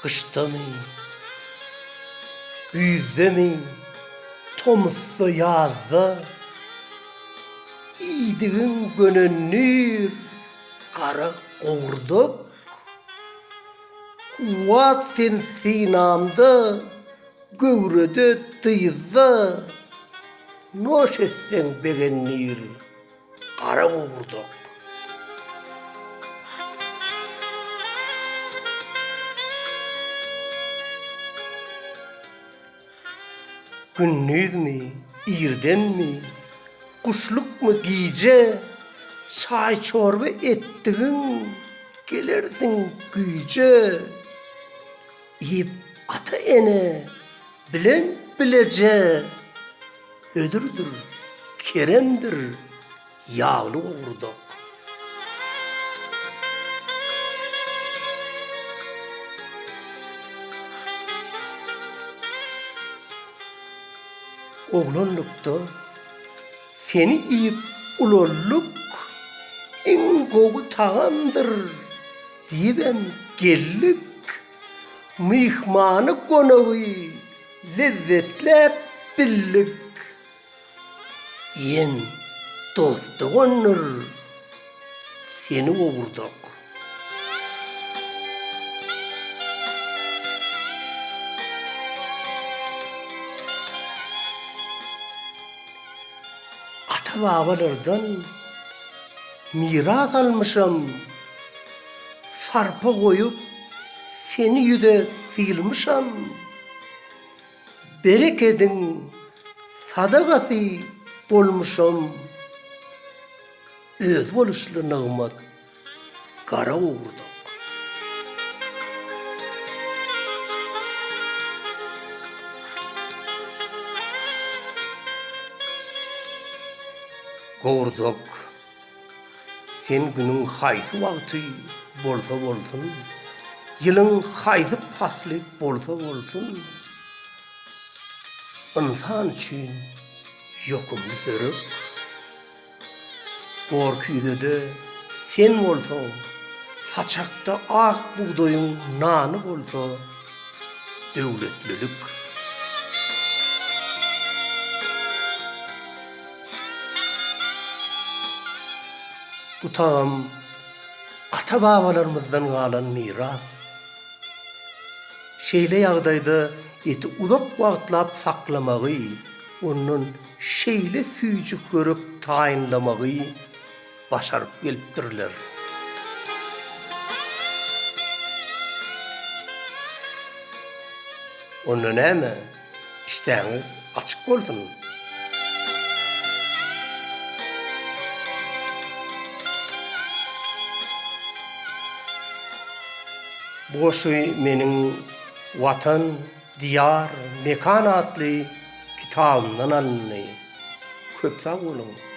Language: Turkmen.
Gyşdamy, güýzdemi, tomusda, ýazda iýdigiň gönendir gara gowurdak. Kuwwat sen synamda, göwrede, dyzda, noş etseň begendir. Gara gowurdak. Gündizmi, irdenmi, guşlukmy, gije, çaý-çorba etdigiň gelersiň güýje. Iýip ata-ene bilen bileje. Hödürdir, keremdir ýagly gowurdak. Oglanlykda seni iýip ulaldyk, iň gowy tagamdyr diýibem geldik. Myhmany-gonagy Lezzetläp bildik. Iýen dost-dogandyr seni gowurdak. Ata-babalardan miras almyşam, sarpa goýup seni ýüze sylmyşam. Berekediň sadagasy bolmuşam, Özboluşly nygmat gara gowurdak. Gowurdak. Sen günüň haýsy wagty bolsa bolsun, ýylyň haýsy pasly bolsa bolsun, ynsan üçin ýokumly hörek. Gorküýzede sen bolsaň, saçakda ak bugdaýyň nany bolsa döwletlilik. Bu tagam ata-babalarymyzdan galan miras. Şeýle ýagdaýda eti uzak wagtlap saklamagy, ondan şeýle süýji hörek taýynlamagy başaryp gelipdirler. Onda näme? Işdäňiz açyk bolsun! Bu goşgy meniň Watan, Diýar, Mekan atly kitabymdan alyndy. Köp sag boluň!